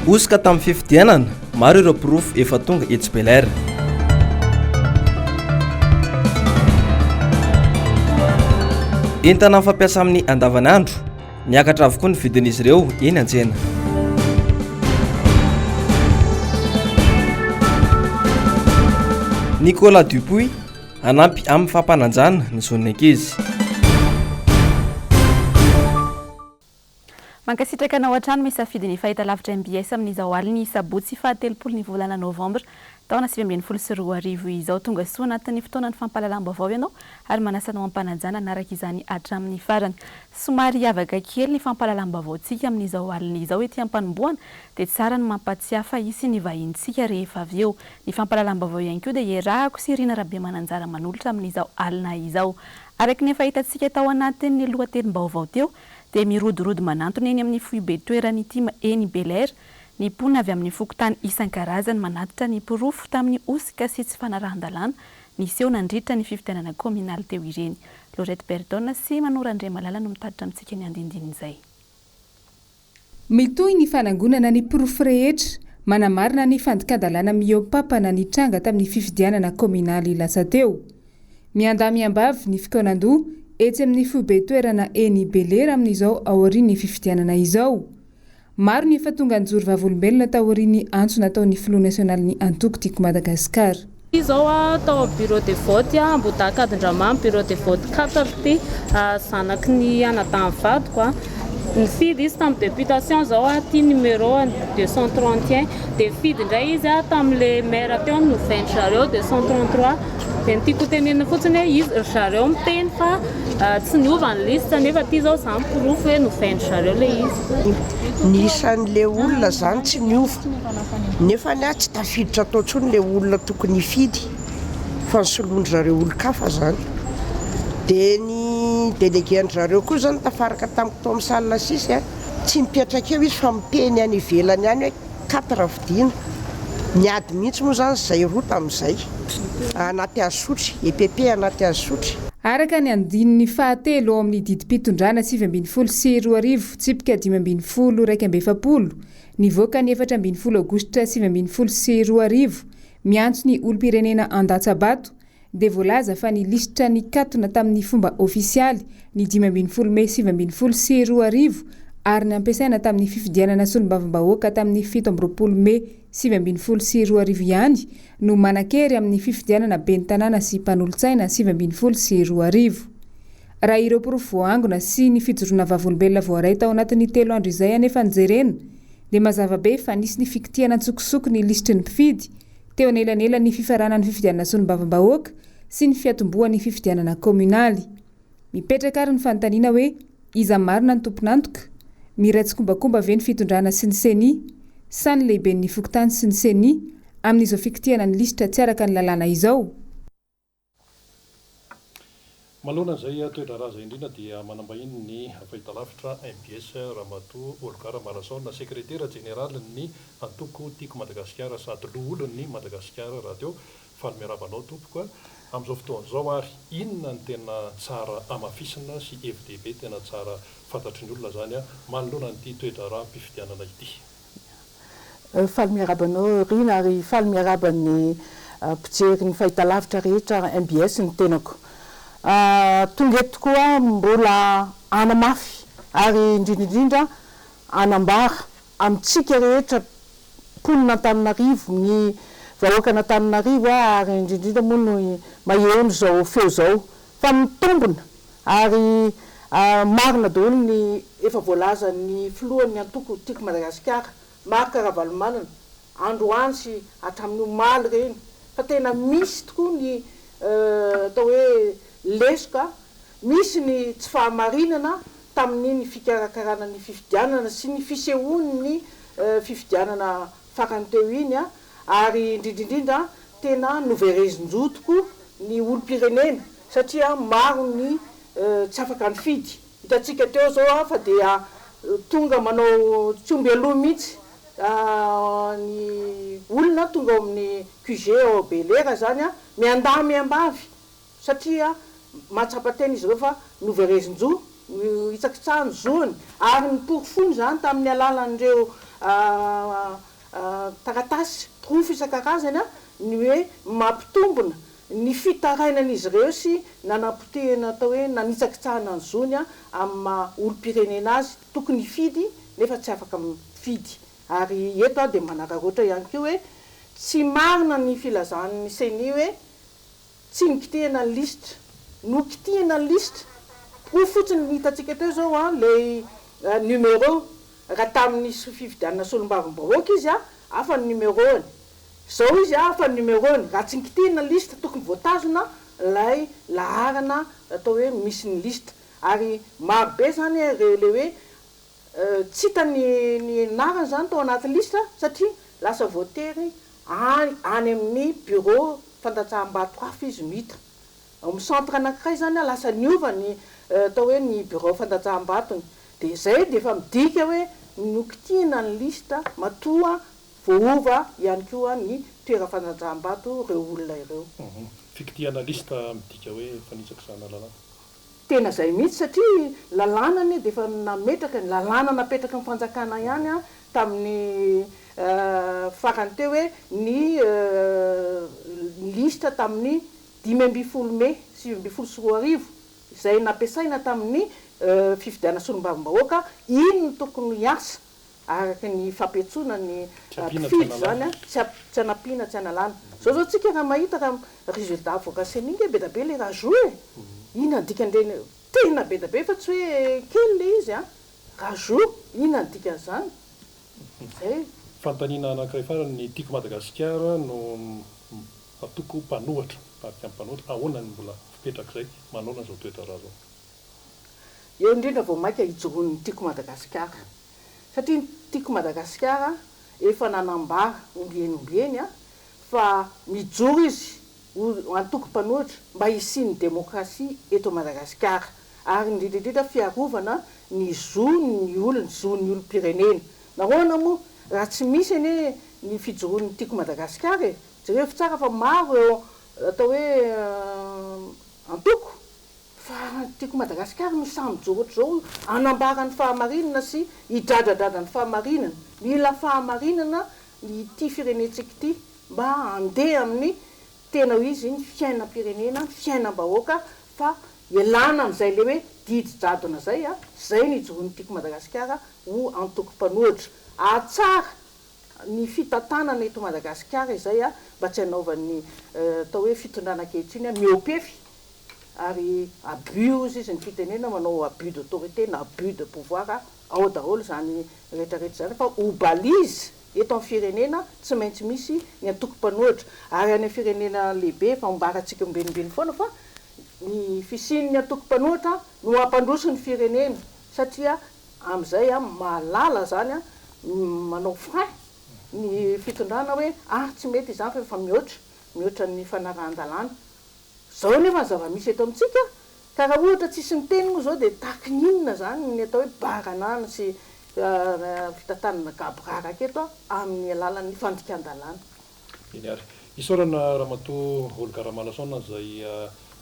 Hosoka tamin'ny fifidianana, maro ireo porofo efa tonga etsy Bel'Air. Entana fampiasa amin'ny andavanandro, miakatra avokoa ny vidin'izy ireo eny an-tsena. Nicolas Dupuis hanampy amin'ny fampanajana ny zon'ny ankizy. Mankasitraka anao hatrany misafidy ny fahitalavitra mbs amin'izao alin'ny sabotsy faha 30 ny volana novambra taona 2019 izao. Tonga soa anatin'ny fotoanan'ny fampahalalam-baovao ianao ary manasa anao am-panajana hanaraka izany hatramin'ny farany. Somary hiavaka kely ny fampahalalam-baovaontsika amin'izao alina izao ety am-panombohana dia tsara ny mampatsiahy fa hisy ny vahinintsika rehefa avy eo. Ny fampahalalam-baovao ihany koa dia iarahako sy Rina Rabemananjara manolotra amin'izao alina izao. Araka ny efa hitantsika tao anatin'ny lohatenim-baovao teo dia mirodorodo manantona eny amin'ny foibe toeran'ny tim eny Bel'Air ny mponina avy amin'ny fokontany isan-karazany manatitra ny porofo tamin'ny hosoka sy tsy fanarahan-dalàna niseho nandritra ny fifidianana kaominaly teo ireny. Laurette Berdon sy Manoro Andriamalala no mitatitra amintsika ny andindinin'izay. Mitohy ny fanangonana ny porofo rehetra manamarina ny fandikan-dalàna mihoa-pampana nitranga tamin'ny fifidianana kaominaly lasa teo. Miandahy miambavy ny fikaonandoha etsy amin'ny foibe toerana eny Belera amin'izao aorian'ny fifidianana izao. Maro ny efa tonga nijoro vavolombelona taorian'ny antso nataon'ny filoha nasionalin'ny antoko Tiako Madagasikara. Ity izao tao amin'ny bureau de vote Ambohidahy Ankadindramamy, bureau de vote quatre ity, zanaky ny anadahin'ny vadiko. Nifidy izy tamin'ny deputation izao ity numéro-ny 231, dia nifidy indray izy tamin'ilay maire teo novain-dry zareo 233. Dia ny tiako hotenenina fotsiny hoe izy, ry zareo miteny fa tsy niova ny liste nefa ity izao izany porofo hoe novain-dry zareo ilay izy. Ny isan'ilay olona izany tsy niova, nefa ny ahy tsy tafiditra tao intsony ilay olona tokony hifidy fa nosoloin-dry zareo olon-kafa izany. Dia ny délégué an-dry zareo koa izany tafaraka tamiko tao amin'ny salle six, tsy mipetraka eo izy fa miteny any ivelany any hoe quatre vidiana. Niady mihitsy moa izany izay roa tamin'izay. Anaty Asotry, EPP anaty Asotry. Araka ny andininy fahatelo ao amin'ny didim-pitondrana 2019 tsipika 15 41 nivoaka ny 14 aogositra 2019 miantso ny olom-pirenena handatsa-bato dia voalaza fa ny lisitra nikatona tamin'ny fomba ofisialy ny 15 mey 2019 ary nampiasaina tamin'ny fifidianana solombavambahoaka tamin'ny 27 mey 2019 ihany no manan-kery amin'ny fifidianana ben'ny tanàna sy mpanolotsaina 2019. Raha ireo porofo voaangona sy ny fijoroana vavolombelona voaray tao anatin'ny telo andro izay anefa no jerena dia mazava be fa nisy ny fikitihana an-tsokosoko ny lisitry ny mpifidy teo anelanelan'ny fifaranan'ny fifidianana solombavambahoaka sy ny fiatombohan'ny fifidianana kaominaly. Mipetraka ary ny fanontaniana hoe iza marina no tompon'antoka? Miray tsikombakomba ve ny fitondrana sy ny ceni? Sa ny lehiben'ny fokontany sy ny ceni amin'izao fikitihana ny lisitra tsy araka ny lalàna izao? Manoloana izay toe-draharaha izay indrindra dia manambahiny ny fahitalavitra mbs Ramatoa Olga Ramarason, sekretera jeneralin'ny antoko Tiako Madagasikara sady loholon'i Madagasikara rahateo. Faly miarahaba anao tompoko a! Amin'izao fotoana izao ary inona no tena tsara hamafisina sy hevi-dehibe tena tsara fantatry ny olona izany manoloana an'ity toe-draharaham-pifidianana ity? Faly miarahaba anao Rina ary faly miarahaba ny mpijery ny fahitalavitra rehetra mbs ny tenako. Tonga eto tokoa aho mbola hanamafy ary indrindra indrindra hanambara amintsika rehetra mponin'Antananarivo, ny vahoakan'Antananarivo ary indrindra indrindra moa no maheno izao feo izao fa mitombina ary marina daholo ny efa voalazan'ny filohan'ny antoko Tiako Madagasikara, Marc Ravalomanana, androany sy hatramin'ny omaly ireny fa tena misy tokoa ny atao hoe lesoka, misy ny tsy fahamarinana tamin'iny fikarakarana ny fifidianana sy ny fisehoan'ny fifidianana farany teo iny ary indrindra indrindra tena noverezin-jo tokoa ny olom-pirenena satria maro ny tsy afaka nifidy. Hitantsika teo izao fa dia tonga manao tsy omby aloha mihitsy ny olona tonga ao amin'ny QG ao Belera izany, miandahy miambavy satria mahatsapa tena izy ireo fa noverezin-jo, nohitsakitsahiny ny zony ary noporofoiny izany tamin'ny alalan'ireo taratasy porofo isan-karazany ny hoe mampitombina ny fitarainan'izy ireo sy nanapotehina atao hoe nanitsakitsahana ny zony amin'ny maha olom-pirenena azy tokony hifidy nefa tsy afaka mifidy. Ary eto aho dia manararaotra ihany koa hoe tsy marina ny filazan'ny ceni hoe tsy nikitihina ny lisitra. Nokitihina ny lisitra. Porofo fotsiny ny hitantsika teo izao an, ilay numéro raha tamin'ny fifidianana solombavambahoaka izy an, hafa ny numéro-ny. Izao izy an, hafa ny numéro-ny. Raha tsy nikitihina ny lisitra tokony voatazona ilay laharana atao hoe misy ny lisitra. Ary maro be izany ireo ilay hoe Tsy hita ny ny anarany izany tao anaty liste satria lasa voatery any any amin'ny bureau fandatsaham-bato hafa izy no hita. Ao amin'ny centre anankiray izany lasa niova ny atao hoe ny bureau fandatsaham-batony. Dia izay dia efa midika hoe nokitihina ny liste matoa voaova ihany koa ny toeram-fandatsaham-bato ireo olona ireo. Fikitihana liste midika hoe fanitsakitsahana lalàna. Tena zay mihitsy satria lalàna anie dia efa nametraka ny lalàna napetraky ny fanjakana ihany tamin'ny farany teo hoe ny lisitra tamin'ny 15 mey 2019 izay nampiasaina tamin'ny fifidianana solombavambahoaka iny no tokony hiasa Araka ny fampiantsoana ny mpifidy izany an, tsy anampiana tsy analana. Zao zao tsika raha mahita raha résultat avoakan'ny ceni nge be da be le rajout e! Inona ny dikan'ireny, tena be da be fa tsy hoe kely le izy an! Rajout, inona ny dikan'izany? Zay. Fanontaniana anankiray farany, ny Tiako Madagasikara no antoko mpanohatra, mpitarika ny mpanohatra, ahoana ny mbola fipetrak'izay manoloana izao toe-draharaha izao? Eo indrindra vao mainka hijoroan'ny Tiako Madagasikara. Satria ny Tiako Madagasikara efa nanambara ombieny ombieny fa mijoro izy ho antoko mpanohitra mba hisian'ny demokrasia eto Madagasikara ary indrindra indrindra fiarovana ny zon'ny olona, zon'ny olom-pirenena. Nahoana moa? Raha tsy misy anie ny fijoroan'ny Tiako Madagasikara e! Jerevo tsara fa maro ireo atao hoe antoko Fa tiako Madagasikara no sahy mijoro ohatr'izao hanambara ny fahamarinana sy hidradradradra ny fahamarinana. Mila fahamarinana ity firenentsika ity mba handeha amin'ny tena ho izy ny fiainam-pirenena, ny fiainam-bahoaka fa ialana amin'izay le hoe didy jadona izay a! Izay no ijoroan'ny Tiako Madagasikara ho antoko mpanohitra. Hahatsara ny fitantanana eto Madagasikara izay mba tsy hanaovan'ny atao hoe fitondrana ankehitriny mihoa-pefy ary abus hozy izy ny fitenena manao abus d'autorité na abus de pouvoir ao daholo izany rehetra rehetra izany fa ho balise eto amin'ny firenena tsy maintsy misy ny antoko mpanohitra ary any amin'ny firenena lehibe efa ambarantsika ombenimbeny foana fa ny fisian'ny antoko mpanohitra no hampandroso ny firenena satria amin'izay mahalala izany manao frein ny fitondrana hoe ah tsy mety izany fa efa mihoatra mihoatra ny fanarahan-dalàna Zao anefa ny zava-misy eto amintsika, ka raha ohatra tsisy miteny moa zao dia tahaky ny inona zany ny atao hoe baranana sy fitantanana gaboraraka eto amin'ny alalan'ny fandikan-dalàna. Eny ary. Isaorana Ramatoa Olga Ramalason izay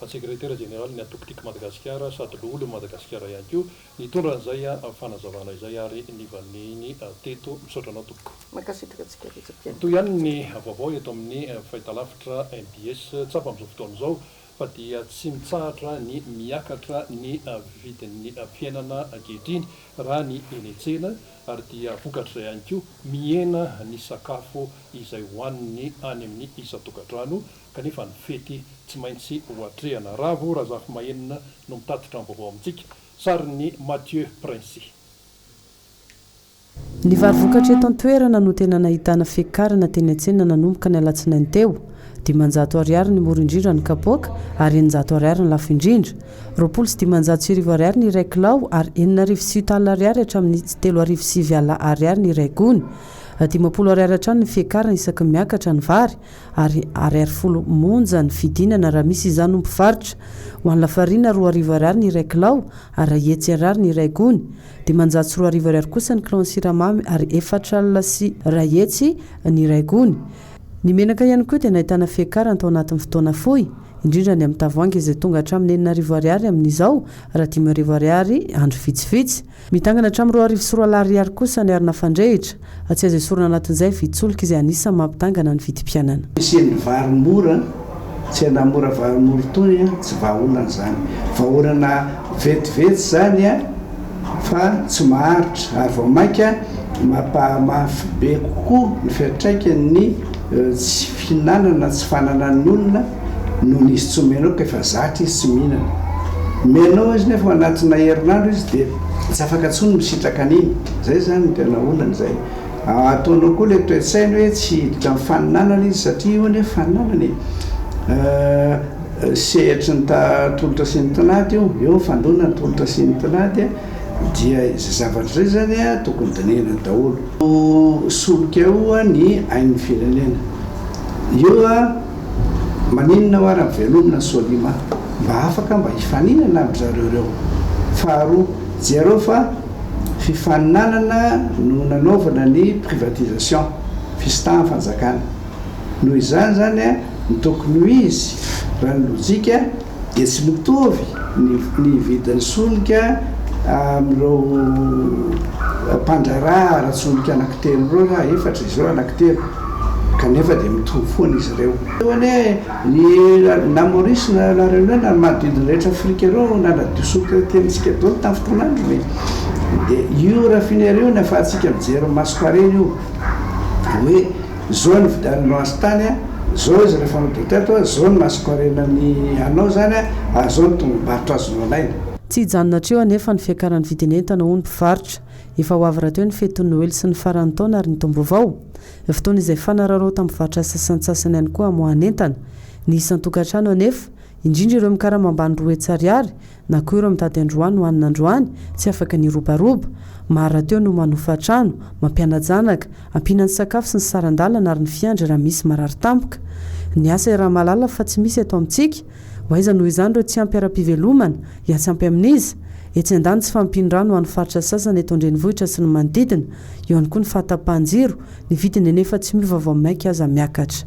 Sekretera Jeneralin'ny Antoko Tiako Madagasikara sady Loholon'i Madagasikara ihany koa nitondra an'izay fanazavana izay ary nivaniny teto. Misaotra anao tompoko. Mankasitraka antsika rehetra mpihaino. Mitohy ihany ny vaovao eto amin'ny fahitalavitra mbs. Tsapa amin'izao fotoana izao fa dia tsy mitsahatra ny miakatra ny vidin'ny fiainana ankehitriny raha ny eny an-tsena ary dia vokatr'izay ihany koa mihena ny sakafo izay hohaniny any amin'ny isan-tokantrano kanefa ny fety tsy maintsy ho atrehana. Ravo Razafimahenina no mitatitra ny vaovao amintsika. Sarin'i Mathieu Princi. Ny vary vokatra eto an-toerana no tena nahitana fiakarana teny an-tsena nanomboka ny alatsinainy teo. 500 ariary ny mora indrindra ny kapoaka ary 600 ariary ny lafo indrindra. 1520 ariary ny iray kilao ary 6900 ariary hatramin'ny 3900 ariary ny iray gony. 50 ariary hatrany ny fiakarana isaky ny miakatra ny vary ary ariary folo monja ny fidinana raha misy izany ho mpivarotra. Ho an'ny lafarina, 2000 ariary ny iray kilao ary 100 ariary ny iray gony. 2500 ariary kosa ny kilaon'ny siramamy ary 1400 ny iray gony. Ny menaka ihany koa dia nahitana fiakarana tao anatin'ny fotoana fohy. indrindra ny amin'ny tavoahangy izay tonga hatramin'ny 6000 ariary amin'izao raha 5000 ariary andro vitsivitsy. Midangana hatramin'ny 2200 ariary kosa ny arina fandrehitra. Tsy azo esorina anatin'izay ny vidin-tsolika izay anisan'ny mampidangana ny vidim-piainana. Fisian'ny vary mora, tsena mora vary mora itony tsy vahaolana izany. Vahaolana vetivety izany fa tsy maharitra ary vao mainka mampahamafy be kokoa ny fiantraikan'ny tsy fihinanana, tsy fananan'ny olona. Noho izy tsy omenao ka efa zatra izy tsy mihinana. Omenao izy nefa ao anatina herinandro izy dia tsy afaka intsony misitraka an'iny. Zay zany no tena olana izay. Ataonao koa ilay toe-tsaina hoe tsy hiditra amin'ny faninanana izy satria io anie faninanana e. Sehatry ny tolotra sy ny tinady io, eo ny fandroana ny tolotra sy ny tinady dia izay zavatra izay zany tokony dinihina daholo. Solika io ny ain'ny firenena. Io Maninona hoa raha velomina ny Solima? Mba afaka mba hifaninana amin-dry zareo ireo. Faharoa, jereo fa fifaninanana no nanaovana ny privatisation, fisitahan'ny fanjakana. Noho izany izany ny tokony ho izy, raha ny lojika, dia tsy mitovy ny ny vidin'ny solika amin'ireo mpandraharaha ara-tsolika anankitelo ireo raha efatra izy ireo anankitelo kanefa dia mitovy foana izy ireo. Eo anie ny na Maurice na La Réunion na ny manodidina rehetra Afrika ireo nanadio solika taty amintsika daholo tamin'ny fotoan'androny dia io raffinerie io ny afahantsika mijery mason-karena io hoe Zao ny vidiananao azy tany a, zao izy rehefa nody teto a, zao ny mason-karenany anao zany a, ary zao ny tombom-barotra azonao alaina. Tsy hijanona hatreo anefa ny fiakaran'ny vidin'entana hoy ny mpivarotra. Efa ho avy rahateo ny fetin'ny Noely sy ny faran'ny taona ary ny taom-baovao. Fotoana izay fanararaotan'ny mpivarotra sasantsasany ihany koa hamoahana entana. Ny isan-tokantrano anefa, indrindra ireo mikarama ambany 200 ariary, na koa ireo mitady androany ho hanina androany, tsy afaka ny hirobaroba. Maro rahateo no manofa trano, mampiana-janaka, ampiana ny sakafo sy ny saran-dalana ary ny fiandry raha misy marary tampoka. Ny asa iaraha-mahalala fa tsy misy eto amintsika. Ho aiza noho izany ireo tsy ampy ara-pivelomana? Hiatsy ampy amin'iza? Etsy andaniny tsy fahampian'ny rano ho an'ny faritra sasany eto an-drenivohitra sy ny manodidina. Eo ihany koa ny fahatapahan-jiro, ny vidiny anefa tsy miova vao mainka aza miakatra.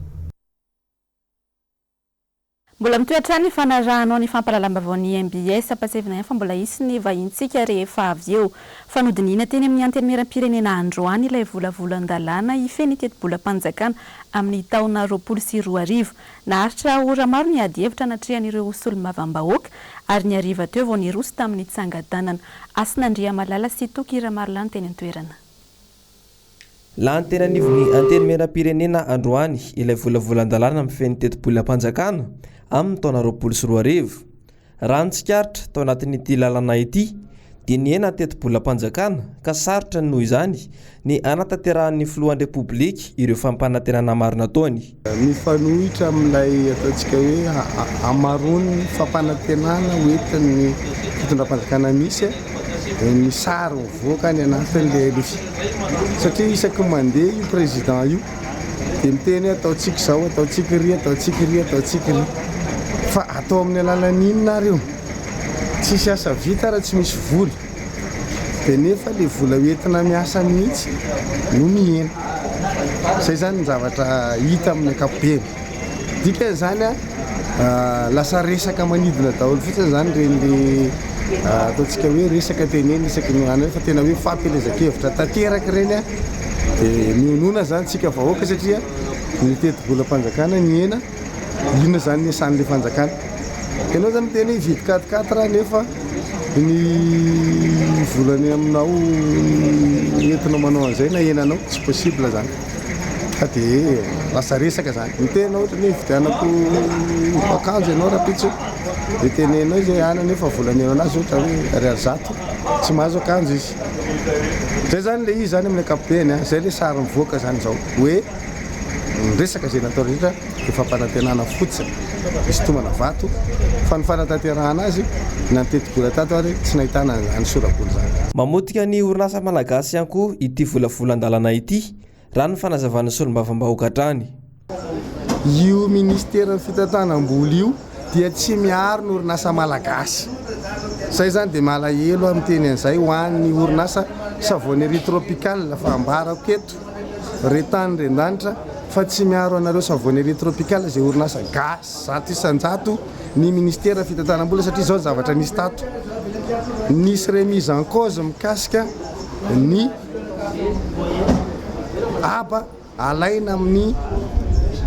Mbola mitohy hatrany ny fanarahanao ny fampahalalam-baovaon'ny mbs. Ampatsiahivina ihany fa mbola hisy ny vahintsika rehefa avy eo. Fa nodinihina teny amin'ny Antenimierampirenena androany ilay volavolan-dalàna hifehy ny tetibolam-panjakana amin'ny taona 2020. Naharitra ora maro ny adihevitra natrehan'ireo solombavambahoaka ary ny hariva teo vao niroso tamin'ny tsangan-tanana. Hasina Andriamalala sy Toky Ramarolany teny an-toerana. Lany teny anivon'ny Antenimierampirenena androany ilay volavolan-dalàna mifehy ny tetibolam-panjakana amin'ny taona 2020. Raha ny tsikaritra tao anatin'ity lalana ity dia nihena ny tetibolam-panjakana ka sarotra noho izany ny hanatanterahan'ny filohan'ny Repoblika ireo fampanantenana maro nataony. Mifanohitra amin'ilay ataontsika hoe hamaroan'ny fampanantenana hoentin'ny fitondram-panjakana misy ny sary mivoaka any anatin'ilay LFI. Satria isaky ny mandeha io président io dia miteny hoe ataontsika izao, ataontsika iry, ataontsika iry, ataontsika iry. Fa atao amin'ny alalan'ny inona ary io? Tsisy asa vita raha tsy misy vola. Dia nefa ilay vola hoentina miasa mihitsy no mihena. Izay izany ny zavatra hita amin'ny ankapobeny. Dikan'izany an, lasa resaka manidina daholo fotsiny izany ireny le ataontsika hoe resaka tenenina isaky ny any fa tena hoe fampielezan-kevitra tanteraka ireny an, dia mionona izany tsika vahoaka satria ny tetibolam-panjakana nihena, inona izany ny asan'ilay fanjakana? Ianao izany miteny hoe hividy quatre quatre nefa ny vola any aminao entinao manao an'izay nahenanao, tsy possible izany. Fa dia lasa resaka zany. Ny tena ohatra ny hoe hividianako akanjo ianao rahampitso, dia tenenao izy hoe any anefa vola omena anazy ohatra hoe ariary zato, tsy mahazo akanjo izy. Zay zany le izy zany amin'ny ankapobeny an, zay le sary mivoaka zany zao hoe ny resaka izay natao rehetra dia fampanantenana fotsiny, fisintomana vato, fa ny fanatanterahana azy na ny tetibola tato ary tsy nahitana an'izany sora-bola izany. Mamotika ny orinasa malagasy ihany koa ity volavolan-dalana ity, raha ny fanazavan'ny solombavambahoaka hatrany. Io minisiteran'ny fitantanam-bola io dia tsy miaro ny orinasa malagasy. Izay izany dia malahelo aho miteny an'izay ho an'ny orinasa Savonnerie Tropicale fa ambarako eto re tany re ndanitra. Fa tsy miaro anareo Savonnerie Tropicale izay orinasa gasy 100% ny ministera fitantanam-bola satria izao ny zavatra nisy tato. Nisy remise en cause mikasika ny haba alaina amin'ny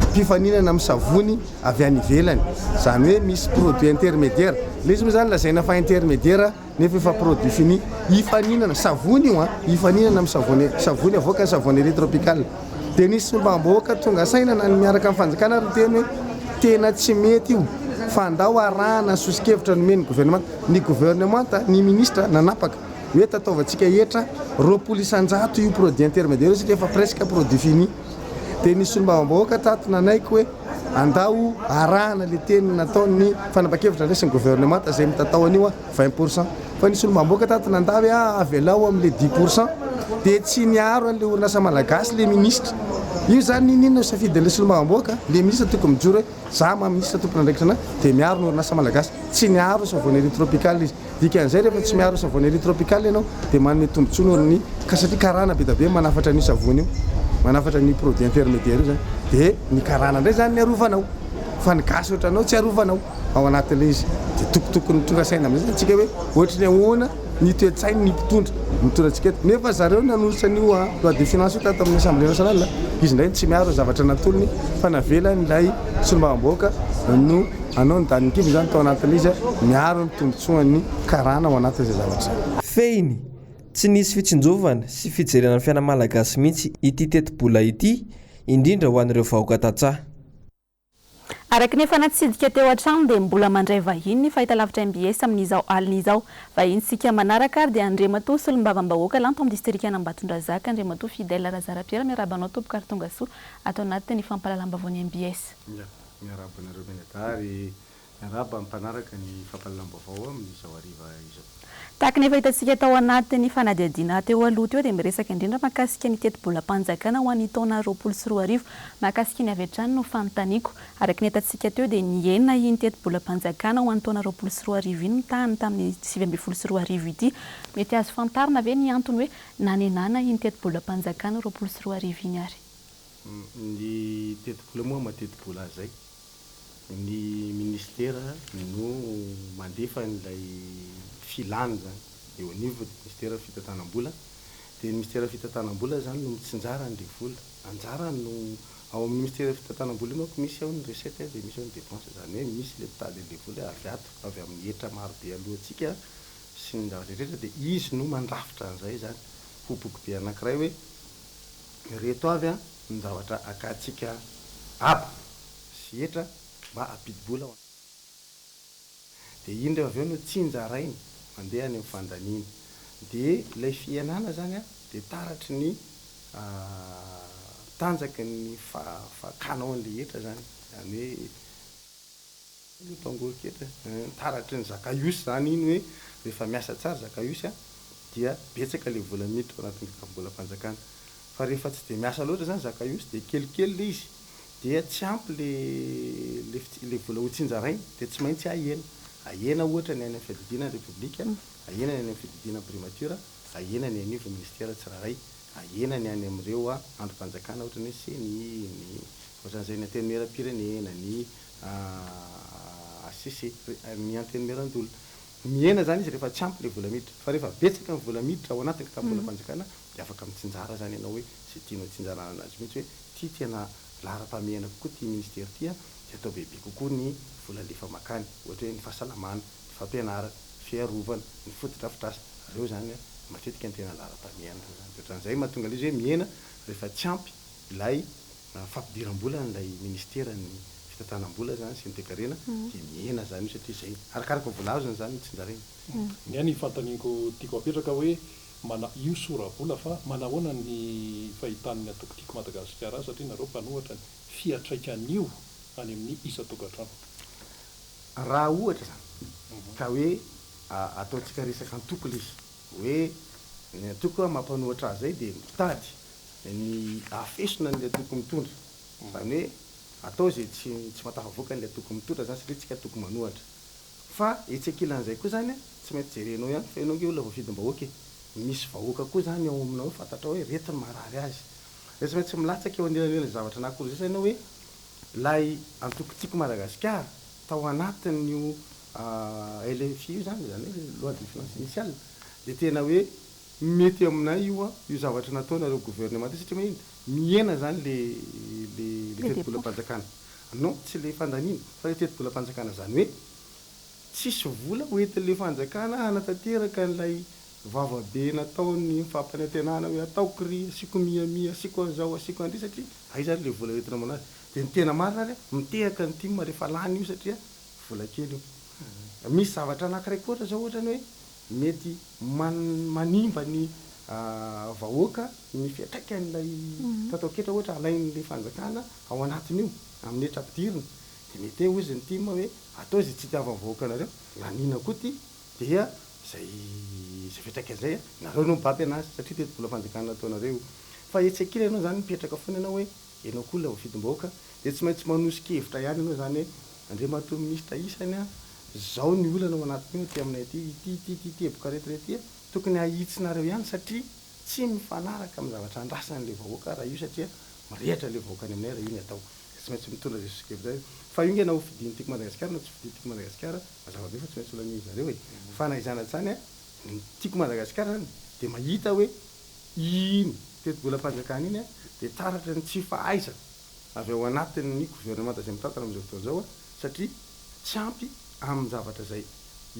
mpifaninana amin'ny savony avy any ivelany. Izany hoe misy produit intermédiaire. Ilay izy moa izany lazaina fa intermédiaire nefa efa produit fini. Hifaninana, savony io an, hifaninana amin'ny savony, savony avoakan'ny Savonnerie Tropicale. Dia nisy solombavambahoaka tonga saina na ny miaraka amin'ny fanjakana ary niteny hoe tena tsy mety io fa andao arahana ny soso-kevitra nomen'ny gouvernemanta. Ny gouvernemanta, ny ministra nanapaka hoe tataovantsika hetra 20% io produit intermédiaire io satria efa presque produit fini. Dia nisy solombavambahoaka tato nanaiky hoe andao arahana le teny nataon'ny fanapahan-kevitra ndraisin'ny gouvernemanta izay mitatao an'io 20%. Fa nisy solombavambahoaka tato nandà hoe ah avelao amin'le 10% dia tsy niaro an'le orinasa malagasy le ministra. Io zany n'inon'inona ho safidin'le solombavambahoaka, le ministra tokony mijoro hoe za maha ministra tompon'andraikitra anah dia miaro ny orinasa malagasy. Tsy niaro savonnerie tropicale izy. Dikan'izay rehefa tsy miaro savonnerie tropicale ianao dia manome tombotsoa noho ny ka satria karana be dia be manafatra an'io savony io, manafatra an'io produit intermédiaire io zany dia ny karana indray zany ny arovanao fa ny gasy ohatranao tsy arovanao ao anatin'ilay izy. Dia tokotokony tonga saina amin'izay zany tsika hoe ohatry ny ahoana ny toe-tsain'ny mpitondra mitondra antsika eto nefa zareo nanolotra an'io loi de finance io tato amin'ny assemblée nationale, izy indray no tsy miaro ny zavatra natolony fa navelan'ilay solombavambahoaka no Anao ny danin'ny kibo izany tao anatin'izy miaro ny tombotsoan'ny karana ao anatin'izay zavatra izay. Fehiny, tsy nisy fitsinjovana sy fijerena ny fiainan'ny Malagasy mihitsy ity tetibola ity, indrindra ho an'ireo vahoaka tantsaha. Araka ny efa natsidika teo hatrany dia mbola mandray vahiny ny fahitalavitra mbs amin'izao alina izao. Vahinintsika manaraka ary dia Andriamatoa Solombavambahoaka Lanto amin'ny Distrikan'Ambatondrazaka, Andriamatoa Fidèle Razarapiera. Miarahaba anao tompoko ary tonga soa ato anatin'ny fampahalalam-baovaon'ny mbs. Miarahaba anareo mianadahy ary miarahaba ny mpanaraka ny fampahalalam-baovao amin'izao hariva izao. Tahaka ny efa hitantsika tao anatin'ny fanadihadiana teo aloha teo dia miresaka indrindra mahakasika ny tetibolam-panjakana ho an'ny taona 2020. Mahakasika iny avy hatrany no fanontaniako. Araka ny hitantsika teo dia nihena iny tetibolam-panjakana ho an'ny taona 2020 iny mitaha ny tamin'ny 2019 ity. Mety azo fantarina ve ny antony hoe nanenana iny tetibolam-panjakana 2020 iny ary? Ny tetibola moa maha-tetibola azy izay, ny ministera no mandefa an'ilay filana izany eo anivon'ny ministeran'ny fitantanam-bola, dia ny ministeran'ny fitantanam-bola izany no mitsinjara an'ilay vola, anjarany no, ao amin'ny ministeran'ny fitantanam-bola io manko misy ao ny recette dia misy ao ny dépense, izany hoe misy ilay mitady an'ilay vola avy ato, avy amin'ny hetra maro be aloantsika sy ny zavatra rehetra dia izy no mandrafitra an'izay izany ho boky be anankiray hoe Ireto avy ny zavatra akantsika haba sy hetra mba hampidi-bola ho antsika. Dia iny rehefa avy eo no tsinjaraina mandeha any amin'ny fandaniana. Dia ilay fihenana izany dia taratry ny tanjaky ny fakanao an'ilay hetra izany. Izany hoe. Io tangoriketra eh, taratry ny Zakaiosy izany iny hoe rehefa miasa tsara Zakaiosy an, dia betsaka ilay vola miditra ao anatin'ny kitapom-bolam-panjakana. Fa rehefa tsy dia miasa loatra izany Zakaiosy dia kelikely ilay izy, dia tsy ampy ilay ilay ilay vola ho tsinjaraina, dia tsy maintsy ahena. Ahena ohatra ny any amin'ny fiadidiana ny Repoblika, ahena ny any amin'ny fiadidiana ny Primature, ahena ny anivon'ny Minisitera tsirairay, ahena ny any amin'ireo andrim-panjakana ohatra ny hoe Ceni, ny ohatran'izay, ny Antenimieram-pirenena, ny HCC, ny Antenimierandoholona. Mihena izany izy rehefa tsy ampy ilay vola miditra. Fa rehefa betsaka ny vola miditra ao anatin'ny kitapom-bolam-panjakana dia afaka mitsinjara izany ianao hoe izay tianao hitsinjarana anazy mihitsy hoe ity tena laharam-pahamehana kokoa ity ministera ity an, dia atao bebe kokoa ny vola alefa mankany. Ohatra hoe ny fahasalamana, ny fampianarana, ny fiarovana, ny fotodrafitrasa. Ireo izany matetika no tena laharam-pahamehana ireo izany. Dia ohatran'izay mahatonga ilay izy hoe mihena rehefa tsy ampy ilay fampidiram-bola an'ilay ministeran'ny fitantanam-bola izany sy ny toekarena dia mihena izany io satria izay arakaraka ny vola azony izany no tsinjaraina. Ny ahy ny fanontaniako tiako apetraka hoe mana io sora-bola fa manahoana ny fahitan'ny antoko Tiako Madagasikara azy satria nareo mpanohatra ny fiatraikan'io any amin'ny isan-tokantrano. Raha ohatra izany ka hoe ataontsika resaka antoko ilay izy hoe ny antoko mampanohatra azy izay dia mitady ny hahafesona an'ilay antoko mitondra. Izany hoe atao izay tsy tsy mahatafavoaka an'ilay antoko mitondra izany satria tsika antoko manohatra. Fa etsy ankilan'izay koa izany an, tsy maintsy jerenao ihany fa ianao ange olona voafidim-bahoaka e. Misy vahoaka koa izany ao aminao eo fantatrao hoe ireto ny marary azy. Dia tsy maintsy milatsaka eo anelanelan'ny zavatra anankiroa izay ianao hoe ilay antoko Tiako Madagasikara tao anatin'io LFI io izany, izany hoe loi de finances initiale, dia tena hoe mety aminay io io zavatra nataonareo gouvernement io satria maninona? Mihena izany le le le tetibolam-panjakana. Non, tsy le fandaniana fa le tetibolam-panjakana izany hoe tsisy vola hoentin'le fanjakana hanatanteraka an'ilay Vava be nataony fampanantenana hoe ataoko ry, asiako miami, asiako an'izao, asiako an'dry satria aiza ary le vola hoentina manao azy. Dia ny tena marina ary mitehaka ny tim rehefa lany io satria vola kely io. Misy zavatra anankiray koa ohatra zao ohatra ny hoe mety manimba ny vahoaka ny fiantraikan'ilay tataon-ketra ohatra alain'ilay fanjakana ao anatin'io amin'ny hetra ampidirina. Dia mety hoe hozy ny tim hoe atao izay tsy itiavan'ny vahoaka anareo, laniana koa ity dia Izay izay fiantraikany izay nareo no mibaby anazy satria tetibolam-panjakana nataonareo io. Fa etsy ankilany ianao izany mipetraka foana ianao hoe ianao koa ilay voafidim-bahoaka dia tsy maintsy manoso-kevitra ihany ianao izany hoe Andriamatoa Minisitra isany a, izao ny olana ao anatin'io aty aminay aty, ity ity ity teboka aretina ity a, tokony ahitsinareo ihany satria tsy mifanaraka amin'ny zavatra andrasan'ilay vahoaka raha io satria mirehitra ilay vahoaka any aminay raha io ny atao. Dia tsy maintsy mitondra izay soso-kevitra izay. Fa io nge na ho fidian'ny Tiako Madagasikara na tsy fidian'ny Tiako Madagasikara, Mazava be fa tsy maintsy ho lanian'ny zareo e! Fa na izany na izany an, ny Tiako Madagasikara zany dia mahita hoe iny tetibolam-panjakana iny an dia taratra ny tsy fahaizana avy ao anatin'ny governemanta izay mitantana amin'izao fotoana izao an, satria tsy ampy amin'ny zavatra izay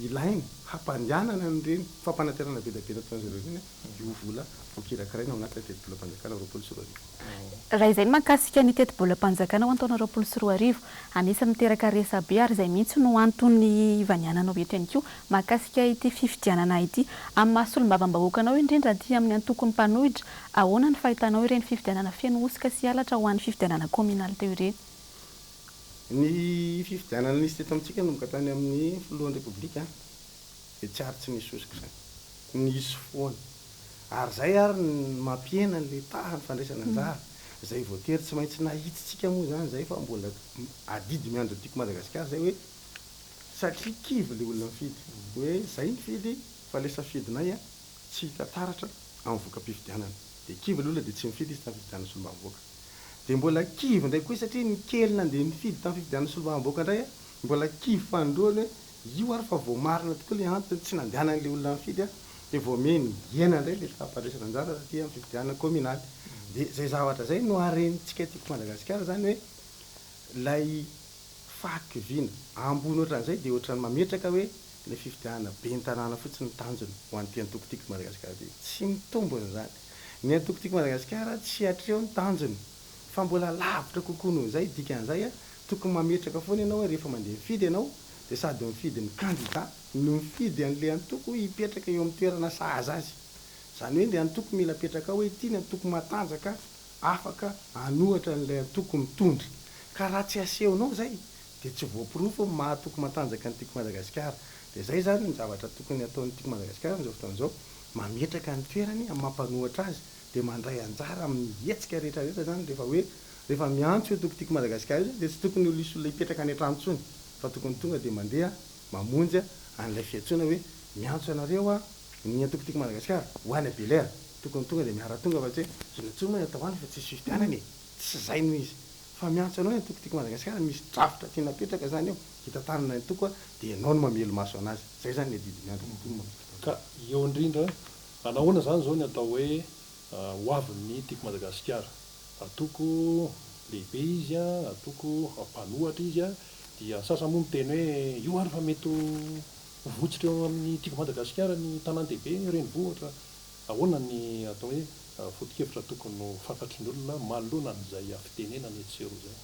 ilaina hampandehanana an'ireny fampanantenana be dia be nataon'izy ireo ireny io vola voakirakiraina ao anatin'ny tetibolam-panjakana 2020. Raha izay ny mahakasika ny tetibolam-panjakana ho an'ny taona 2020, anisan'ny miteraka resabe ary izay mihitsy no antony ivaniananao eto ihany koa mahakasika ity fifidianana ity. Amin'ny maha solombavambahoaka anao indrindra aty amin'ny antokon'ny mpanohitra, ahoana ny fahitanao ireny fifidianana feno hosoka sy halatra ho an'ny fifidianana kaominaly teo ireny? Ny fifidianana nisy teto amintsika nanomboka tany amin'ny filohan'ny Repoblika dia tsy ary tsy nisy hosoka izany. Nisy foana. Ary izay ary no mampihena an'ilay tahan'ny fandraisana anjara. Izay voatery tsy maintsy nahitsitsika moa izany izay fa mbola adidy miandry ny Tiako Madagasikara izay hoe satria kivy ilay olona mifidy. Hoe izay nifidy fa ilay safidinay tsy hita taratra amin'ny voka-pifidianana. Dia kivy ilay olona dia tsy nifidy izy tamin'ny fifidianana solombavambahoaka. Dia mbola kivy indray koa izy satria ny kely nandeha nifidy tamin'ny fifidianana solombavambahoaka indray mbola kivy fanindroany hoe io ary fa voamarina tokoa ilay antony tsy nandehanan'ilay olona nifidy dia vao miha nihena indray ilay taham-pandraisana anjara taty amin'ny fifidianana kaominaly. Dia izay zavatra izay no harentsika aty Madagasikara izany hoe ilay fahakiviana ambony ohatran'izay dia ohatran'ny mametraka hoe ilay fifidianana ben'ny tanàna fotsiny ny tanjona ho an'ity antoko Tiako Madagasikara ity. Tsy mitombina izany. Ny antoko Tiako Madagasikara tsy hatreo ny tanjony fa mbola lavitra kokoa noho izay, dikan'izay tokony mametraka foana ianao hoe rehefa mandeha mifidy ianao dia sady mifidy ny kandida no mifidy an'ilay antoko hipetraka eo amin'ny toerana sahaza azy. Izany hoe ilay antoko mila apetraka ao hoe ity ny antoko matanjaka afaka hanohatra an'ilay antoko mitondra. Ka raha tsy asehonao izay dia tsy voaporofo ny maha antoko matanjaka ny Tiako Madagasikara. Dia izay izany ny zavatra tokony hataon'ny Tiako Madagasikara amin'izao fotoana izao, mametraka ny toerany amin'ny maha mpanohatra azy, dia mandray anjara amin'ny hetsika rehetra rehetra izany rehefa hoe rehefa miantso io antoko Tiako Madagasikara io izany dia tsy tokony ho hisy olona hipetraka any an-trano intsony fa tokony tonga dia mandeha mamonjy an'ilay fiantsoana hoe miantso anareo aho ny antoko Tiako Madagasikara ho any Bel'Air, tokony tonga dia miara-tonga fa tsy hoe inona intsony moa ny atao any fa tsisy fifidianana e! tsy izay no izy fa miantso anao ny antoko Tiako Madagasikara, misy drafitra tiana apetraka izany eo hitantanana ny antoko dia ianao no mamelo-maso anazy, izay izany ny adidy miandry ny mponina amin'izao fotoana Ka eo indrindra, anahoana izany izao ny atao hoe ho avin'ny Tiako Madagasikara? Antoko lehibe izy, antoko mpanohatra izy, dia ny sasany moa miteny hoe io ary fa mety ho votsitra eo amin'ny Tiako Madagasikara ny tanàn-dehibe, renivohitra. Ahoana ny atao hoe foto-kevitra tokony ho fantatry ny olona manoloana an'izay fitenenana etsy sy eroa izay?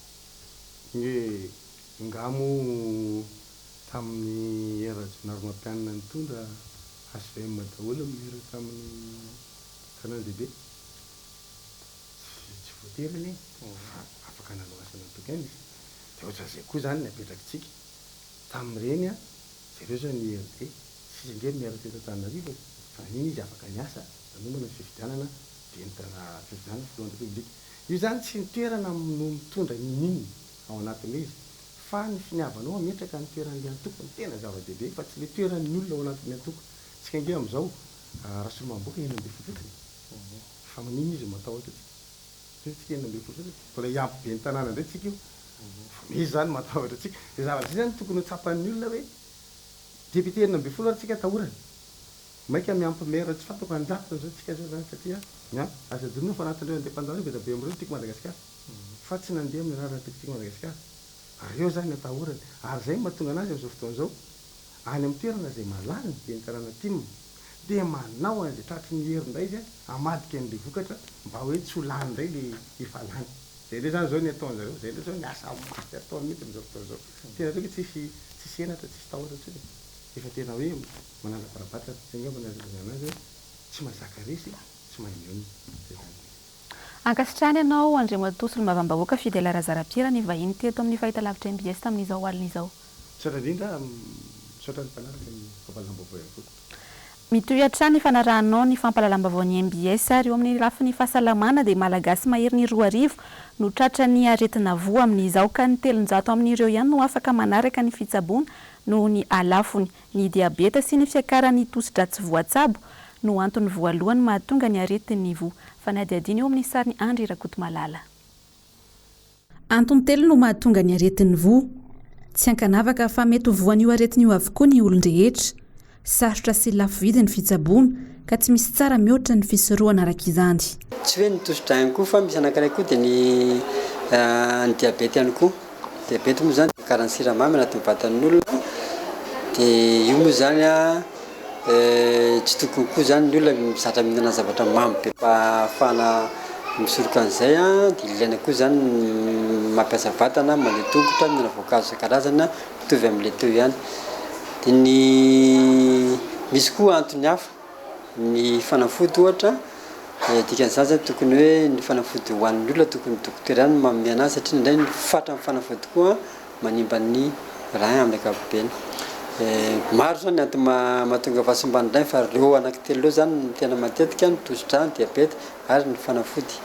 Ny hoe nga moa tamin'ny Hery Rajaonarimampianina nitondra HVM daholo ny maire tamin'ny tanàn-dehibe? Tsy voatery anie fa afaka nanao asan'antoko ihany izy. Dia ohatran'izay koa izany ny apetrakitsika. Tamin'ireny an, jereo izao ny IRD, tsisy ange ny maire teto Antananarivo e, fa naninona izy afaka niasa nanomana ny fifidianana ben'ny tanà, fifidianana filohan'ny Repoblika. Io izany tsy ny toerana no mitondra n'inon'inona ao anatin'ilay izy, fa ny finiavanao hametraka ny toeran'ilay antoko no tena zava-dehibe fa tsy ilay toeran'ny olona ao anatin'ny antoko. Tsika ange amin'izao Rasolombavambahoaka 16 fotsiny e, fa maninona izy no matahotra antsika? Député tsika 16 zao, mbola hiampy ben'ny tanàna indray tsika io. Fa misy izany matahotra antsika. Izay zavatra izay izany tokony ho tsapan'ny olona hoe député 16 ary tsika atahorana. Maika miampy maire tsy fantako an-jatony izao tsika izao izany satria miampy. Aza adinoina fa anatin'ireo indépendant ireo be dia be amin'ireo ny Tiako Madagasikara. Fa tsy nandeha amin'ny anaran'ny antoko Tiako Madagasikara. Ireo izany atahorana. Ary izay no mahatonga an'azy amin'izao fotoana izao any amin'ny toerana izay malala ny ben'ny tanàna tim dia manao an'izay tratry ny hery indray izy hamadika an'ilay vokatra mba hoe tsy ho lany indray ilay efa lany. Izay indray izany izao ny ataon'zareo, izay indray izao ny asa mafy ataony mihitsy amin'izao fotoana izao. Tena ataoko hoe tsisy tsisy henatra, tsisy tahotra intsony e. Efa tena hoe manala bara-batana, izay angamba no azo ilazana azy hoe tsy mahazaka resy, tsy mahay mionona. Izay izany ilay izy. Ankasitrahana ianao Andriamatoa Solombavambahoaka Fidèle Razarapiera nivahiny teto amin'ny fahitalavitra mbs tamin'izao alina izao. Misaotra indrindra, misaotra ny mpanaraka ny fampahalalam-baovao ihany koa. Mitohy hatrany ny fanarahanao ny fampahalalam-baovaon'ny mbs ary eo amin'ny lafiny fahasalamana dia Malagasy maherin'ny 2000 no tratran'ny aretina voa amin'izao ka ny 300 amin'ireo ihany no afaka manaraka ny fitsaboana noho ny halafony. Ny diabeta sy ny fiakaran'ny tosi-drà tsy voatsabo no antony voalohany mahatonga ny aretin'ny voa. Fanadihadiana eo amin'ny sarin'i Andry Rakotomalala. Antony telo no mahatonga ny aretin'ny voa. Tsy ankanavaka fa mety ho voan'io aretina io avokoa ny olon-drehetra. Sarotra sy lafo vidy ny fitsaboana ka tsy misy tsara mihoatra ny fisorohana araka izany. Tsy hoe ny tosi-drà ihany koa fa misy anankiray koa dia ny ny diabeta ihany koa. Diabeta moa izany fiakaran'ny siramamy anatin'ny vatan'ny olona dia io moa izany an tsy tokony koa izany ny olona mizatra mihinana zavatra mamy be mba ahafahana misoroka an'izay an, dia ilaina koa izany ny mampiasa vatana, mandeha tongotra, mihinana voankazo isan-karazany mitovy amin'ilay teo ihany. Dia ny misy koa antony hafa, ny fanafody ohatra, dikan'izany izany tokony hoe ny fanafody hohanin'ny olona tokony dokotera ihany no manome an'azy satria indraindray ny fatran'ny fanafody koa manimba ny rein amin'ny ankapobeny. Maro izany ny antony mahatonga fahasimban'ny rein fa ireo anankitelo ireo izany no tena matetika, ny tosi-drà, ny diabeta ary ny fanafody.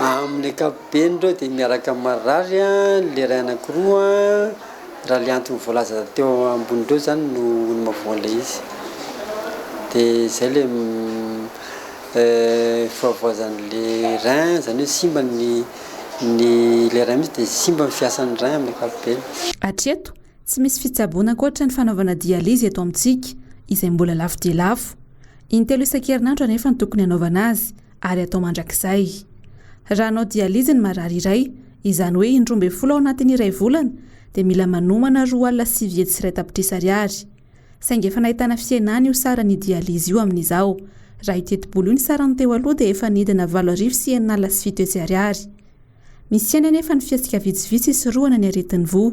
Amin'ny ankapobeny ireo dia miaraka marary ilay rein anankiroa raha ilay antony voalaza teo ambony ireo izany no mahavoa an'ilay izy. Dia izay ilay fahavoazan'ilay rein, izany hoe simba ny ny ilay rein mihitsy dia simba ny fiasan'ny rein amin'ny ankapobeny. Hatreto, tsy misy fitsaboana ankoatra ny fanaovana dialyse eto amintsika, izay mbola lafo dia lafo. Intelo isan-kerinandro anefa no tokony hanaovana azy ary atao mandrakizay. Raha hanao dialyse ny marary iray, izany hoe indroa ambin'ny folo ao anatin'ny iray volana, dia mila manomana 902 tapitrisa ariary. Saingy efa nahitana fihenana io saran'ny dialyse io amin'izao. Raha io tetibola io ny sarany teo aloha dia efa nidina 786 ariary. Misy ihany anefa ny fihetsika vitsivitsy hisorohana ny aretin'ny voa.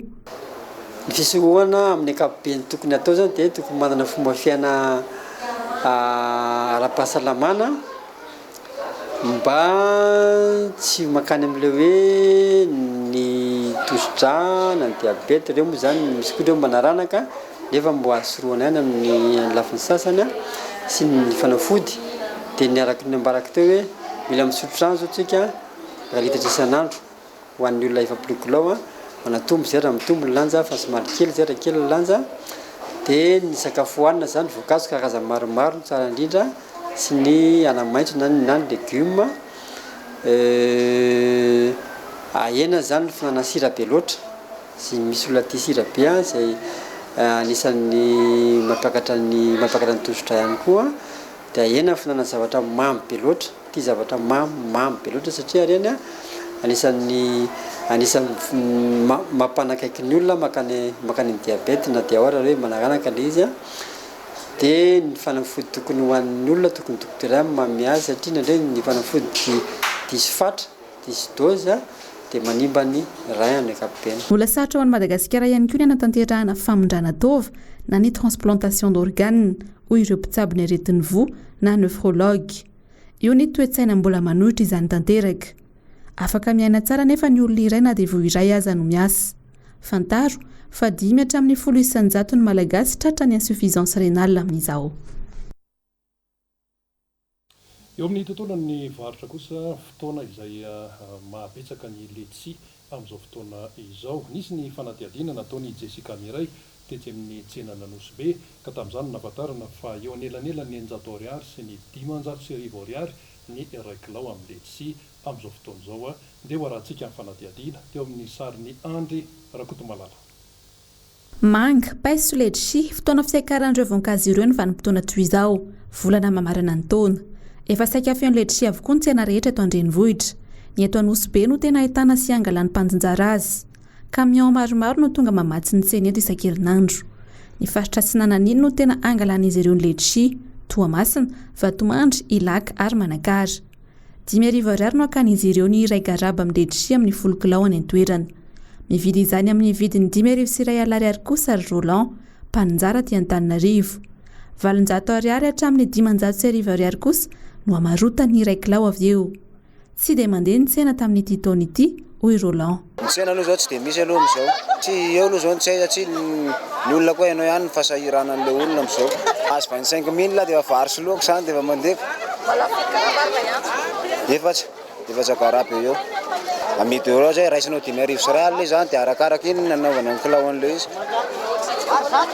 Ny fisorohana amin'ny ankapobeny tokony hatao izany dia tokony manana fomba fiaina ara-pahasalamana mba tsy mankany amin'ilay hoe ny tosi-drà na ny diabeta, ireo moa izany misy koa ireo manaranaka nefa mbo azo sorohana ihany amin'ny lafiny sasany sy ny fanafody dia ny araka ny nambarako teo hoe mila misotro rano izao tsika Iray litatra isan'andro ho an'ny olona 40 kilao, manatombo izay raha mitombo ny lanja fa somary kely izay raha kely ny lanja. Dia ny sakafo hohanina izany voankazo karazany maromaro no tsara indrindra sy ny anamaitso na ny na ny legioma. Ahena izany ny fihinanana sira be loatra, sy misy olona tia sira be izay anisan'ny mampiakatra ny mampiakatra ny tosi-drà ihany koa. Dia ahena ny fihinanana zavatra mamy be loatra. Tia zavatra mamy mamy be loatra satria ireny an, anisan'ny anisan'ny mampanakaiky ny olona mankany mankany amin'ny diabète na dia ao ary hoe manaranaka ilay izy an, dia ny fanafody tokony hohanin'ny olona tokony dokotera ihany no manome azy satria indraindray ny fanafody diso fatra, diso dose dia manimba ny rein amin'ny ankapobeny. Mbola sarotra ho an'i Madagasikara ihany koa ny hanatanterahana famindrana taova na ny transplantation d'organes, hoy ireo mpitsabo ny aretin'ny voa na nephrologue. Eo ny toe-tsaina mbola manohitra izany tanteraka. Afaka miaina tsara anefa ny olona iray na dia voa iray aza no miasa. Fantaro fa 5 hatramin'ny 10% ny Malagasy tratran'ny insuffisance rénale amin'izao. Eo amin'ny tontolon'ny varotra kosa, fotoana izay mahabetsaka ny letchi amin'izao fotoana izao. Nisy ny fanadihadiana nataon'i Jessica Miray tetsy amin'ny tsenan'Anosibe, ka tamin'izany no nahafantarana fa eo anelanelan'ny 600 ariary sy ny 500 ariary. ny iray kilao amin'ny letisia amin'izao fotoana izao. Ndeha ho arahantsika ny fanadihadiana teo amin'ny sarin'i Andry Rakotomalala. Manga, paiso, letchi, fotoana fiakaran'ireo voankazo ireo ny vanim-potoana toy izao, volana mamarana ny taona. Efa saika feno letchi avokoa ny tsena rehetra eto an-drenivohitra. Ny eto Anosibe no tena ahitana sy angalan'ny mpanjinjara azy. Camion maromaro no tonga mamatsy ny tsena eto isan-kerinandro. Ny faritra Atsinanana iny no tena angalan'izy ireo ny letchi, Toamasina, Vatomandry, Ilaka ary Manakara. 5000 ariary no akan'izy ireo ny iray garaba amin'ny letchi amin'ny folo kilao any an-toerana. Mividy izany amin'ny vidiny 1051 ariary kosa ry Roland, mpaninjara aty Antananarivo. 800 ariary hatramin'ny 1500 ariary kosa no amarotany ny iray kilao avy eo. Tsy dia mandeha ny tsena tamin'ity taona ity, hoy Roland. Ny tsena aloha izao tsy dia misy aloha amin'izao. Tsy eo aloha izao ny tsena satria ny olona koa hainao ihany ny fahasahiranan'ilay olona amin'izao. Azo 25 mille dia efa vary sy laoka izany dia efa mandeha. Efatra, efatra garabe eo. Amidy eo ohatra hoe raisinao 1500 izany dia arakaraka iny ny nanaovana ny kilao an'ilay izy.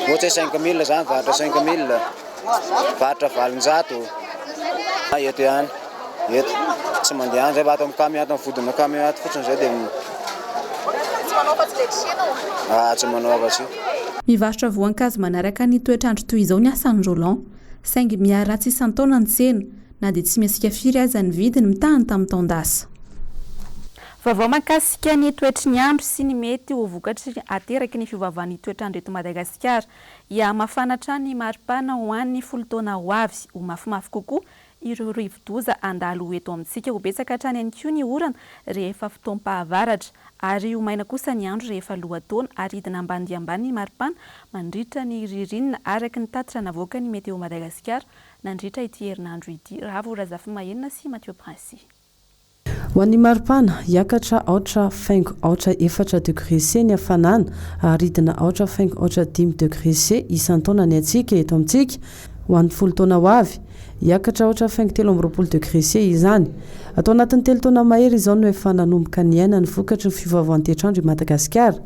Ohatra hoe 5000 izany, varotra 5000. Varotra 800. Eto ihany. Eto. Tsy mandeha any zay fa ato amin'ny camion ato amin'ny vodina camion ato fotsiny zay dia Tsy manao afa-tsy letchi ianao? Ah, tsy manao afa-tsy io. Mivarotra voankazo manaraka ny toetr'andro toy izao ny asan'i Roland. Saingy miharatsy isan-taona ny tsena, na dia tsy mihetsika firy aza ny vidiny mitaha ny tamin'ny taon-dasa. Vaovao mahakasika ny toetry ny andro sy ny mety ho vokatry ateraky ny fiovaovan'ny toetr'andro eto Madagasikara. Hihamafana hatrany ny maripana ho an'ny folo taona ho avy. Ho mafimafy kokoa ireo rivodoza handalo eto amintsika. Ho betsaka hatrany ihany koa ny orana rehefa fotoam-pahavaratra ary ho maina kosa ny andro rehefa lohataona ary hidina ambany dia ambany ny maripana mandritra ny ririnina araka ny tatitra navoakan'ny Météo Madagasikara nandritra ity herinandro ity. Ravo Razafimahenina sy Mathieu Princy. Ho an'ny maripana, hiakatra aotra faingo aotra efatra degré C ny hafanana ary hidina aotra faingo aotra dimy degré C isan-taona ny hatsiaka eto amintsika ho an'ny folo taona ho avy. Hiakatra aotra faingo 23 degré C izany. Ato anatin'ny telo taona mahery izao no efa nanomboka niaina ny vokatry ny fiovaovan'ny toetr'andro i Madagasikara.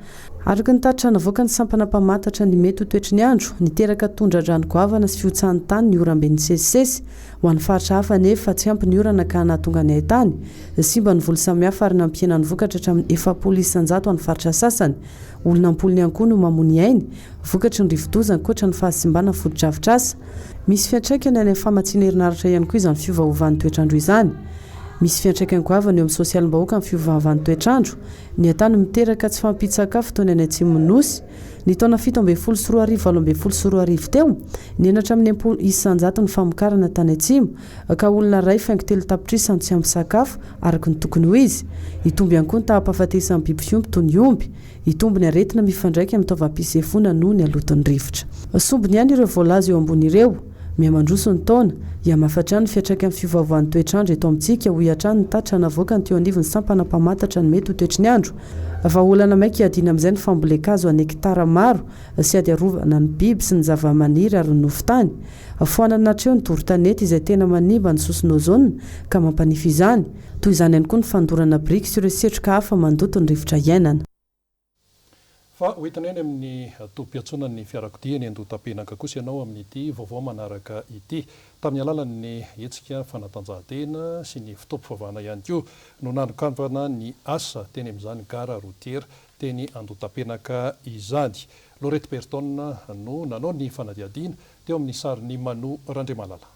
Araka ny tatitra navoakan'ny sampana mpamantatra ny mety ho toetry ny andro, niteraka tondra-drano goavana sy fihotsahan'ny tany ny oram-be nisesisesy. Ho an'ny faritra hafa anefa, tsy ampy ny orana ka nahatonga ny haintany. Simba ny voly samihafa ary nampihena ny vokatra hatramin'ny 40% any faritra sasany. Olona am-polony ihany koa no mamoy ny ainy, vokatry ny rivodoza ankoatra ny fahasimbana fotodrafitrasa. Misy fiantraikany any amin'ny famatsiana herinaratra ihany koa izany fiovaovan'ny toetr'andro izany. Misy fiantraikany goavana eo amin'ny sosialim-bahoaka ny fiovaovan'ny toetr'andro. Ny haintany miteraka tsy fahampian-tsakafo toy ny any atsimon'ny Nosy. Ny taona 2017 2018 teo, nihena hatramin'ny 60% ny famokarana tany atsimo, ka olona iray faingo telo tapitrisa no tsy ampy sakafo araka ny tokony ho izy. Hitombo ihany koa ny taham-pahafatesan'ny biby fiompy toy ny omby. Hitombo ny aretina mifandraika amin'ny taovam-pisefoana noho ny haloton'ny rivotra. Sombiny ihany ireo voalaza eo ambony ireo. Mihamandroso ny taona, hihamafy hatrany ny fiantraikan'ny fiovaovan'ny toetr'andro eto amintsika, hoy hatrany ny tatitra navoakany teo anivon'ny sampana mpamantatra ny mety ho toetry ny andro. Vahaolana maika hiadiana amin'izay ny fambolen-kazo an'hekitara maro sy ady arovana ny biby sy ny zavamaniry ary ny nofon-tany. Foanana hatreo ny doro tanety izay tena manimba ny sosona ozone ka mampanify izany. Toy izany ihany koa ny fandorana biriky sy ireo setroka hafa mandoto ny rivotra iainana. Fa hoentina eny amin'ny tobim-piantsonan'ny fiarakodia eny Andohatapenaka kosa ianao amin'ity vaovao manaraka ity. Tamin'ny alalan'ny hetsika fanatanjahantena sy ny fotoam-pivavahana ihany koa no nanokafana ny asa teny amin'izany gara routière teny Andohatapenaka izany. Laurette Berton no nanao ny fanadihadiana teo amin'ny sarin'i Manu Randriamalala.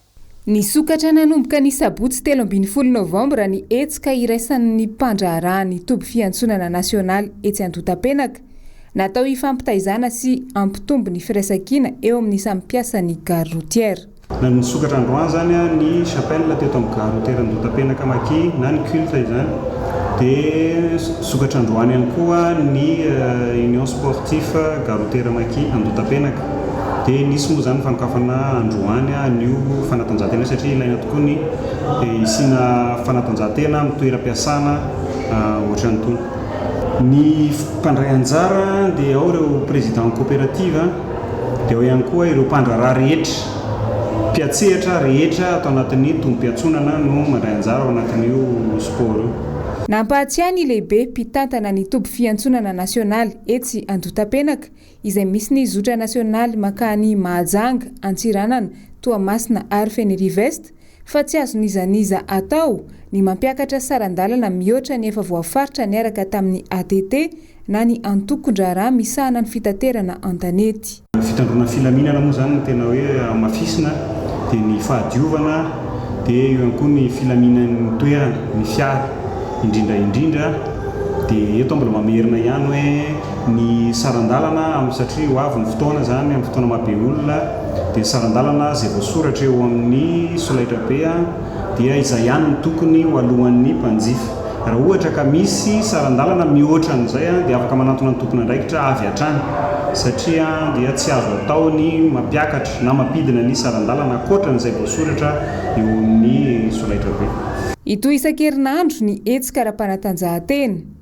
Nisokatra nanomboka ny sabotsy 13 novambra ny hetsika iraisan'ny mpandraharaha ny toby fiantsonana nasionaly etsy Andohatapenaka. Natao hifampitaizana sy hampitombo ny firaisankina eo amin'ny samy mpiasan'ny gare routière. Nisokatra androany izany ny chapelle teto amin'ny gare routière Andohatapenaka Maki na ny culte izany. Dia nisokatra androany ihany koa ny union sportif gare routière Maki Andohatapenaka. Dia nisy moa izany ny fanokafana androany an'io fanatanjahantena io satria ilaina tokoa ny hisiana fanatanjahantena amin'ny toeram-piasana ohatran'itony. Ny mpandray anjara dia ao ireo président coopérative, dia ao ihany koa ireo mpandraharaha rehetra, mpiantsehatra rehetra ato anatin'ny tombom-piantsonana no mandray anjara ao anatin'io sport io. Nampahatsiahy ny lehibe mpitantana ny toby fiantsonana nasionaly etsy Andohatapenaka izay misy ny zotra nasionaly mankany Mahajanga, Antsiranana, Toamasina ary Fenerive-Est. fa tsy azon'iza n'iza atao ny mampiakatra saran-dalana mihoatra ny efa voafaritra niaraka tamin'ny ATT na ny antokon-draharaha misahana ny fitaterana an-tanety. Ny fitandroana ny filaminana moa izany no tena hoe hamafisina, dia ny fahadiovana, dia eo ihany koa ny filaminan'ny toerana, ny fiara indrindra indrindra. Dia eto aho mbola mamerina ihany hoe ny saran-dalana amin'ny satria ho avy ny fotoana izany, amin'ny fotoana maha be olona, dia ny saran-dalana izay voasoratra eo amin'ny solaitrabe dia izay ihany no tokony ho alohan'ny mpanjifa. Raha ohatra ka misy saran-dalana mihoatra an'izay dia afaka manantona ny tompon'andraikitra avy hatrany satria dia tsy azo atao ny mampiakatra na mampidina ny saran-dalana ankoatra an'izay voasoratra eo amin'ny solaitrabe. Hitohy isan-kerinandro ny hetsika ara-panatanjahantena.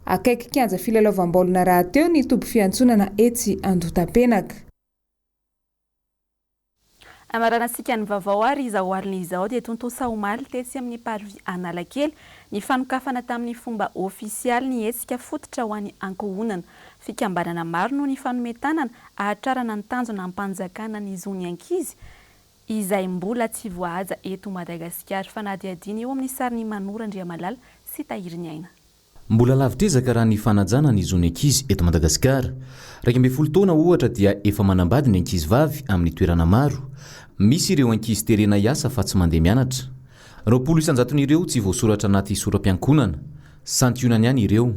Akaiky kianja filalaovam-baolina rahateo ny toby fiantsonana etsy Andohatapenaka. Hamaranantsika ny vaovao ary izao alina izao dia tontosa omaly tetsy amin'ny Parvis Analakely ny fanokafana tamin'ny fomba ofisialy ny hetsika fototra ho an'ny ankohonana. Fikambanana maro no nifanome tanana hahatrarana ny tanjona hampanjakana ny zon'ny ankizy izay mbola tsy voahaja eto Madagasikara. Fanadihadiana eo amin'ny sarin'i Manoro Andriamalala sy Tahiriniaina. Mbola lavitr'ezaka raha ny fanajana ny zon'ny ankizy eto Madagasikara. 11 taona ohatra dia efa manambady ny ankizy vavy amin'ny toerana maro. Misy ireo ankizy terena hiasa fa tsy mandeha mianatra. 20 isan-jaton'ireo tsy voasoratra anaty sora-piankohonana. Santionany ihany ireo.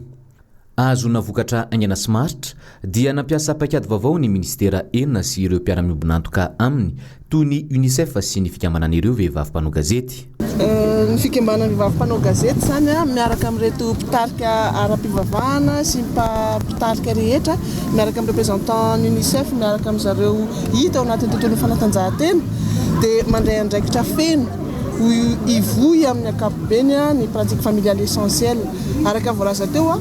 Ahazoana vokatra haingana sy maharitra dia nampiasa paikady vaovao ny minisitera enina sy ireo mpiara-miombon'antoka aminy toy ny Unicef sy ny fikambanan'ireo vehivavy mpanao gazety. Ny fikambanan'ny vehivavy mpanao gazety izany miaraka amin'ireto mpitarika ara-pivavahana sy mpitarika rehetra miaraka amin'ny représentant ny Unicef miaraka amin-dry zareo hita ao anatin'ny tontolon'ny fanatanjahantena dia mandray andraikitra feno ho hivoy amin'ny ankapobeny ny pratique familiale essentielle. Araka ny voalaza teo,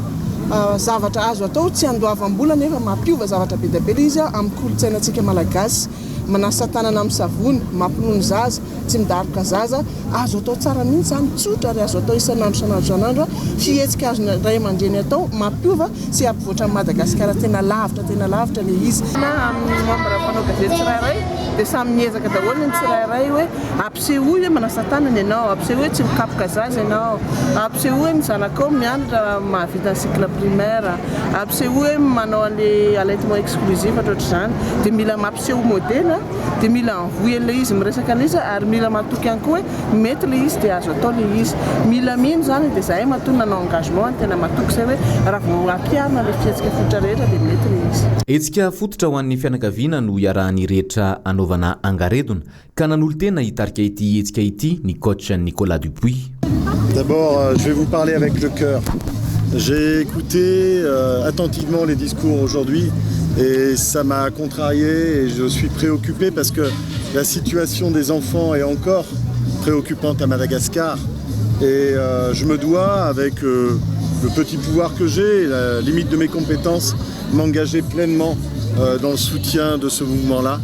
zavatra azo atao tsy andoavam-bola nefa mampiova zavatra be dia be ilay izy amin'ny kolontsainantsika malagasy. Manasa tanana amin'ny savony, mampinono zaza, tsy midaroka zaza, azo atao tsara mihitsy izany, tsotra ary azo atao isan'andro isan'andro isan'andro, fihetsika azon'ny ray aman-dreny atao mampiova sy hampivoatra an'i Madagasikara tena lavitra tena lavitra ilay izy. Na amin'ny membre mpanao gazety tsirairay dia samy miezaka daholo ny tsirairay hoe Ampisehoy hoe manasa tanana ianao, ampisehoy hoe tsy mikapoka zaza ianao, ampisehoy hoe ny zanakao mianatra mahavita ny cycle primaire, ampisehoy hoe manao an'ilay allaitement exclusif ohatrohatr'izany. Dia mila mampiseho modely, dia mila mivoy an'ilay izy miresaka an'ilay izy ary mila matoky ihany koa hoe mety ilay izy dia azo atao ilay izy. Mila mino izany dia izahay matoa nanao engagement tena matoky izay hoe raha vao ampiharina ilay fihetsika fototra rehetra dia mety ilay izy. Hetsika fototra ho an'ny fianakaviana no iarahan'ny rehetra anaovana angaredona Ka nanolo-tena hitarika ity hetsika ity ny coach Nicolas Dupuis. D'abord, euh, je vais vous parler avec le cœur. J'ai écouté euh, attentivement les discours aujourd'hui et ça m'a contrarié et je suis préoccupé parce que la situation des enfants est encore préoccupante à Madagascar et euh, je me dois, avec euh, le petit pouvoir que j'ai, la limite de mes compétences, m'engager pleinement euh, dans le soutien de ce mouvement-là.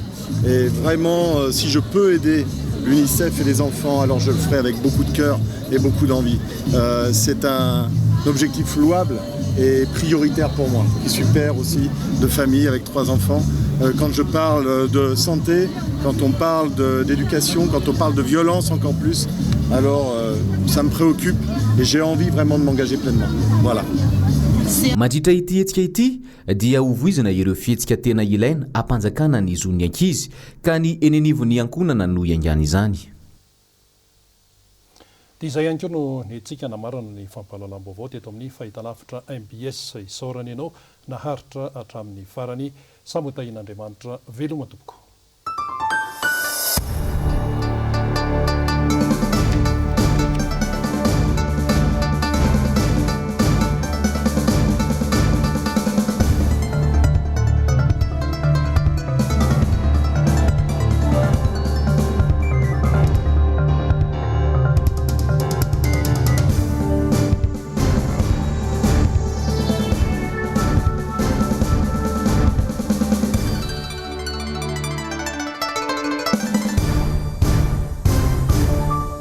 Et vraiment, euh, si je peux aider l'UNICEF et les enfants, alors je le ferai avec beaucoup de cœur et beaucoup d'envie. Euh, c'est un objectif louable et prioritaire pour moi, qui suis père aussi de famille avec trois enfants. Euh, quand je parle de santé, quand on parle d'éducation, quand on parle de violence encore plus, alors euh, ça me préoccupe et j'ai envie vraiment de m'engager pleinement. Voilà. Mandritra ity hetsika ity dia hovoizina ireo fihetsika tena ilaina hampanjakana ny zon'ny ankizy ka ny eny anivon'ny ankohonana no hiaingàna izany. Dia izay ihany koa no nentintsika namarana ny fampahalalam-baovao teto amin'ny fahitalavitra mbs. Isaorana ianao naharitra hatramin'ny farany. Samy ho tahian'Andriamanitra. Veloma tompoko.